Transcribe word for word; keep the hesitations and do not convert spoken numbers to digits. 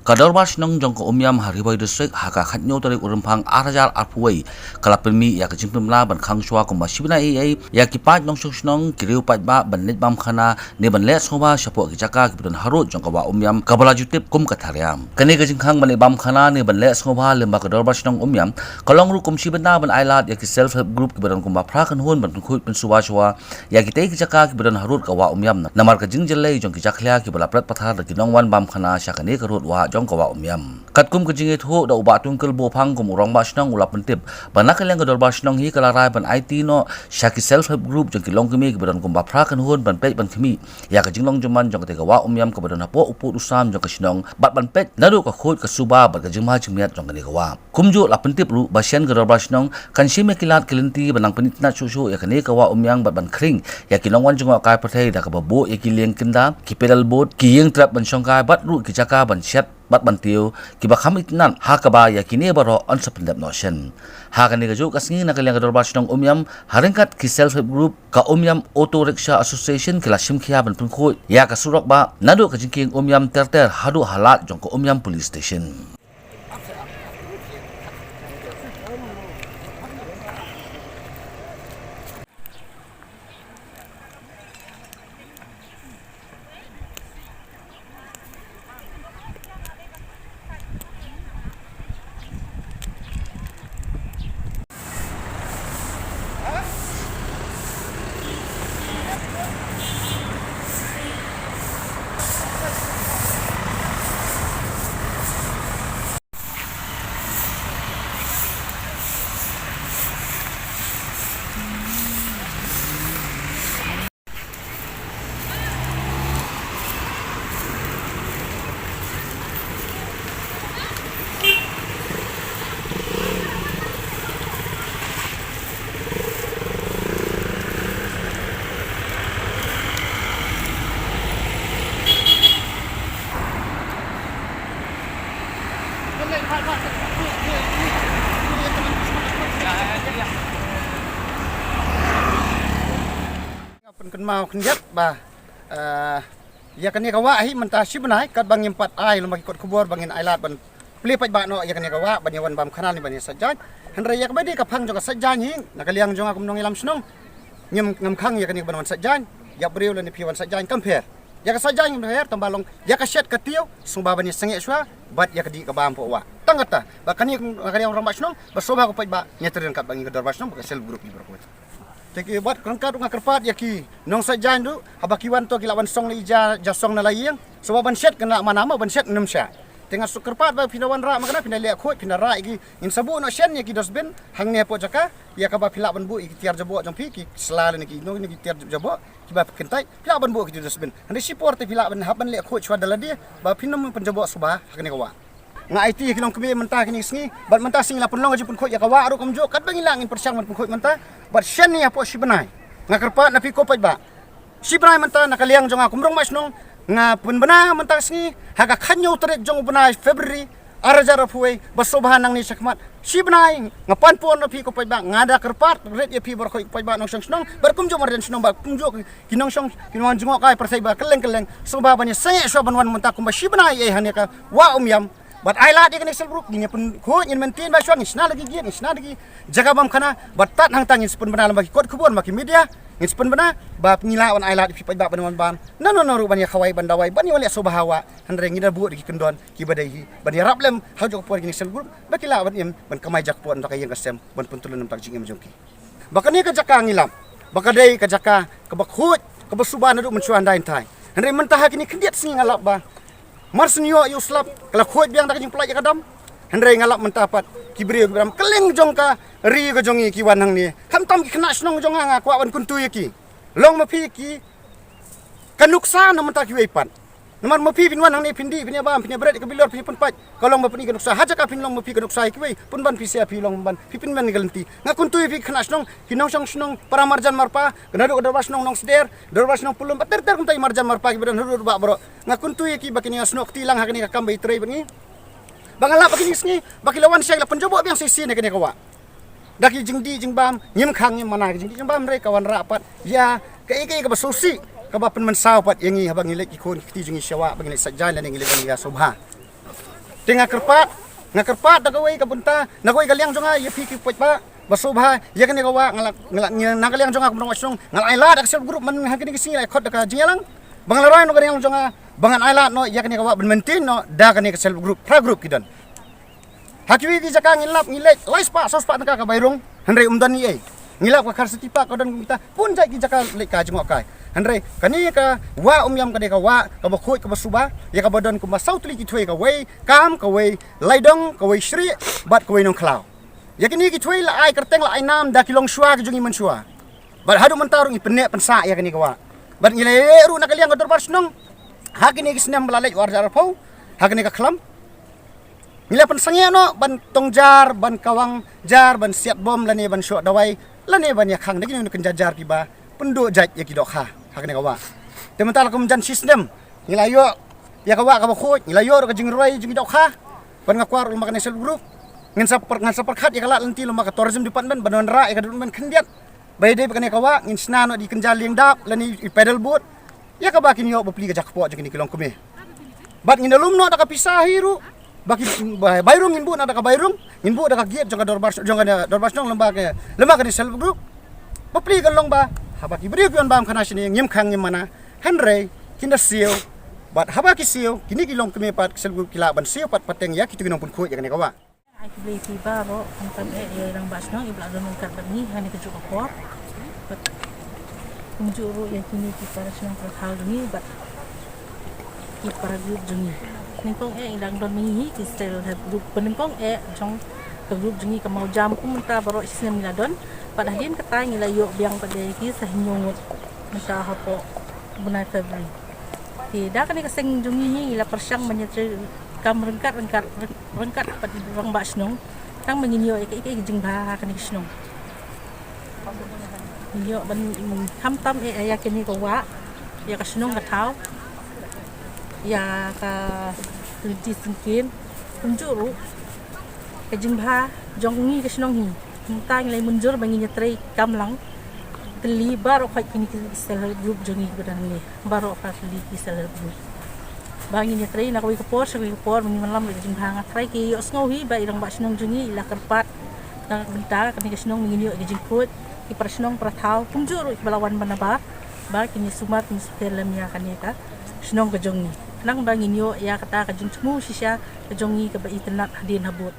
Ka Dorbar Shnong jong ka Umiam ha Ri Bhoi District ha ka khatnyo tarik u Rymphang ar hajar arphew wei ka la pynmih ïa ka jingpynbna ban khang shuwa kumba shi bnai ei ei ïa ki paid nongshong shnong, ki riew paidbah ban leit bam khana ne ban leh sngewbha shapoh ki jaka kiba don harud jong ka Wah Umiam kaba la ju tip kum ka Thariam. Kane ka jingkhang ban leit bam khana ne ban leh sngewbha lyngba ka Dorbar Shnong Umiam ka long ruh kum shi bynta ban ailad ïa ki self help group kiba don kumba phra kynhun ban pynkhuid pynsuba shuwa ïa kitei ki jaka kiba don harud ka Wah Umiam namar ka jingjyllei jong ki jakhlia kiba la pret pathar da ki nongwan bam khana sha kane ka rud wah jong ka Wah Umiam. Katkum ka jingïathuh da u Bah Twinkle Boophang kum u Rangbah Shnong, u la pyntip ba na ka liang ka Dorbar Shnong hi ka la rai ban aiti noh sha ki self help group jong ki longkmie kiba don kumba phra kynhun ban peit ban khmih ïa ka jinglong jingman jong katei ka Wah Umiam kaba don hapoh u pud u sam jong ka shnong bad ban peit naduh ka khuid ka suba bad ka jingma jingmiat jong kane ka wah. Kumjuh la pyntip ruh ba shen ka Dorbar Shnong kan shim ïa ki lad ki lynti ban nang pynitynnad shuh shuh ïa kane ka Wah Umiam bad ban khring ïa ki nongwan jngohkai pyrthei da kaba buh ïa ki lieng kynda, ki pedal boat, ki ïing trep ban shongkai bad ruh ki jaka ban shet bad ban tiew kiba kham itynnad ha kaba ïa kine baroh yn sa pyndep noh shen. Ha kane kajuh ka sngi na ka liang ka Dorbar Shnong Umiam ha ryngkat ki self help group, ka Umiam Auto Rickshaw Association ki la shim khia ban pynkhuid ïa ka surok bah naduh ka jingkieng Umiam ter ter haduh ha lad jong ka Umiam Police Station. Nga pynkynmaw khyndiat ba, eh, ïa kane ka wah hi mynta shi bnai katba ngim pat ai lem bad ki kot khubor ba ngin ailad ban plie paidbah noh ïa kane ka wah ban ïa wan bam khana ne ban ïa sait jaiñ. Hynrei ïa kaba dei ka phang jong ka sait jaiñ hi na ka liang jong nga kum nongïalam shnong, ngim, ngam khang ïa kane ka ban wan sait jaiñ. Ïa briew lane phi wan sait jaiñ kam pher. Ïa ka sait jaiñ ngim pher tang ba long ïa ka shet ka tiew sngewbha ban ïa sangeh shuwa bad ïa ka dih ka bam hapoh wah. Tang kata ba kane na ka liang rangbah shnong ba sngewbha ko paidbah ngi trei ryngkat bad ngi ka Dorbar Shnong bad ka self group ngi baroh kawei. Te ki bad ryngkat nga kyrpad ïa ki nongsait jaiñ ruh haba ki wan to ki lah wan song na i ja, ja song na la ïing. Sngewbha ban shet kan lah mana mo ban shet ngim sha. Te nga shu kyrpad ba phin da wanrah ma kane phin da leh khuid phin da rah ïa ki, ngin sa buh noh shen ïa ki dustbin hangne hapoh jaka ïa kaba phi lah ban buh ïa ki tiar jaboh jong phi, ki sla lane ki, no, ki tiar jaboh kiba kyntait phi lah ban buh ïa ki dustbin. Hynrei shipor te phi lah ban hap ban leh khuid shuwa da lade ba phin ym pynjaboh sngewbha ha kane ka wah. Nga aiti ïa ki longkmie mynta kine ki sngi bad mynta sngi la pynlong ka jingpynkhuid ïa ka wah ruh kumjuh katba ngi lah ngin pyrshang ban pynkhuid mynta bad shen ïa hapoh shi bnai. Nga kyrpad na phi ko paidbah, shi bnai mynta na ka liang jong nga kum rangbah shnong nga pynbna mynta ka sngi ha ka khathynñiew tarik jong u bnai February ar hajar arphew wei ba sngewbha nangne shakhmat shi bnai nga pan por na phi ko paidbah, nga da kyrpad rit ïa phi baroh ko paidbah nongshong shnong bad kumjuh marjan shnong bad kumjuh ki nongshong ki nongwan jngohkai pyrthei ba kylleng kylleng sngewbha ban ïa sangeh shuwa ban wan mynta kumba shi bnai ei hangne ka Wah Umiam. Bad ailad ïa kane ka self group ngin ïa pynkhuid ngin maintain ba shuwa ngin shna da ki gate ngin shna da ki jaka bam khana bad tad hangta ngin sa pynbna lem bad ki kot khubor ma ki media ngin sa pynbna ba ngi lah wan ailad ïa phi paidbah ban wan bam. Na no no ruh ban ïa khawai ban dawai ban ïa wan leh sngewbha ha wah hynrei ngi da buh da ki kyndon kiba dei hi ban ïarap lem ha jong ka por kine ki self group ba ki lah ban im ban kamai jakpot na ka ïing ka sem ban pyntylun na ka jingim jong ki. Ba kane ka jaka ngi lap ba ka dei ka jaka kaba khuid kaba suba naduh mynshuwa hyndai hyntai. Hynrei mynta ha kine khyndiat sngi nga lap ba mar shen ïoh ïa u slap ka la khuid biang da ka jingpyllait ïa ka dam. Hynrei nga lap mynta pat ki briew kiba dang kylleng jong ka ri ka jong ngi ki wan hangne. Khamtam ki khynnah shnong jong nga nga kwah ban kyntu ïa ki. Long ma phi ki ka nuksa na mynta kiwei pat. Namar ma phi phin wan hangne phin dih phin ïa bam phin ïa bret ïa ka bilor phin ïa pynpait. Ka long ba phin ïa ka nuksa ha jaka phin long ma phi ka nuksa ïa kiwei pynban phi sia phi long ban phi pynban ïa ka lynti. Nga kyntu ïa phi khynnah shnong ki nongshong shnong para marjan marpa ka naduh ka Dorbar Shnong Nongsder, Dorbar Shnong Pyllun bad ter ter kumta i marjan marpa kiba don haduh ba baroh. Nga kyntu ïa ki ba kine nga snoh kti lang ha kane ka kam ba i trei bad ngi. Ba nga lap ba kine ki sngi ba ki la wan sha ki la pynjaboh biang shisien ïa kane ka wah. Da ki jingdih jingbam ngim khang ngim mana ki jingdih jingbam hynrei ka wanrah pat ïa kaei kaei kaba sngewsih kaba pynmynsaw pat ïa ngi haba ngi leit ki khun ki kti jong ngi sha wah ba ngi leit sait jaiñ lane ngi leit ban ïa sngewbha. Te nga kyrpad, nga kyrpad da kawei ka bynta, na kawei ka liang jong nga ïa phi ki paidbah ba sngewbha, ïa kane ka wah nga la, nga la, nga na ka liang jong nga kum u nongwah shnong nga la ai lad da ka self group man ha kine ki sngi la khot da ka jingïalang. Ba nga la rai na ka liang jong nga ba ngan ai lad noh ïa kane ka wah ban maintain noh da kane ka self group, pra group ki don. Ha kiwei ki jaka ngin lap ngi leit lai spah saw spah tyngka ka bai rung, hynrei um don ei ei. Ngi lap ka Kharsiti Park ka don kum kita, bun jait ki jaka leit kai jngoh kai. Hynrei kane ka wah Umïam ka dei ka wah kaba khuid kaba suba, ïa kaba don kumba saw tylli ki thwei, kawei Kam, kawei Laidong, kawei Shrieh bad kawei Nongkhlaw. Ïa kine ki thwei la ai kyrteng, la ai nam da ki longshuwa ki jong ngi mynshuwa. Bad haduh mynta ruh ngi pynneh pynsah ïa kane ka wah. Bad ngi la ïaleh ruh na ka liang ka dorbar shnong ha kine ki snem ba la leit, u ar hajar arphew, ha kane ka khlam ngi la pynsangeh noh ban tong jar, ban kawang jar, ban siat bom lane ban shoh dawai lane ban ïakhang da kine ki kynja jar kiba pynduh jait ïa ki dohkha ha kane ka wah. Te mynta la kum jan shi snem ngi la ïoh ïa ka wah kaba khuid, ngi la ïoh ruh ka jingroi jong ki dohkha. Bad nga kwah ruh lem bad kane self group ngin sa pyrkhat, ngan sa pyrkhat ïa ka lad lynti lem bad ka tourism department ban wanrah ïa ka department khyndiat ba ïadei bad kane ka wah, ngin shna noh da i kynja lieng dap lane i paddle boat, ïa kaba kin ïoh bapli ka jaka kpoh jong kine ki longkmie. Bad ngin da lum noh da ka pisa hi ruh ba ki, ba, bai rung, ngin buh noh da ka bai rung, ngin buh da ka gate jong ka dorbar, jong ka dorbar shnong lem bad ka, lem bad kane self group. Bapli kan long ba haba ki briew ki wan bam khana shane, ngim khang ngim mana, hynrei kin da siew. Bad haba ki siew, kine ki longkmie pat ki self group ki lah ban siew pat pateng ïa kito ki nongpynkhuid ïa kane ka wah. Ai khublei ïa phi baroh, khamtam eh ïa i rangbah shnong iba la don ryngkat bad ngi ha kane ka juh ka por. Bad kumjuh ruh ïa kine ki para shnong para thaw jong ngi bad ki para group jong ngi. Nyngkong eh ngi dang don ma ngi hi ki self help group. Banyngkong eh jong ka group jong ngi ka Mawjam, kum mynta baroh shi snem ngi la don. Bad hadien kata ngi la ïoh biang pat ïa ki sa hynñiew ngut mynta hapoh u bnai February. Te da kane ka seng jong ngi hi ngi la pyrshang ban ïatrei kam ryngkat, ryngkat, ryngkat bad i rangbah shnong, tang ba ngin ïoh ïa kaei kaei ka jingbha ha kane ka shnong. Ngin ïoh ban, mm, khamtam eh ïa kane ka wah, ïa ka shnong ka thaw, ïa ka lynti syngkien, kumjuh ruh ka jingbha jong ngi ka shnong hi. Mynta ngi la mynjur ba ngin ïatrei kam lang tylli baroh khoit kine ki self help group jong ngi kiba don hangne, baroh khoit tylli ki self help group. Ba ngin ïatrei na kawei ka por sha kawei ka por, ba ngin wanlam da ka jingbha. Nga tharai ki ïohsngew hi ba i rangbah shnong jong ngi i la kyrpad na ka bynta kane ka shnong, ba ngin ïoh ïa ka jingkhuid, ki para shnong para thaw kumjuh ruh kiba la wan ban nabar, ba kin ïasumar kin ïasuper lem ïa kane ka shnong ka jong ngi, khnang ba ngin ïoh ïa kata ka jingthmu shisha ka jong ngi kaba itynnad hadien habud.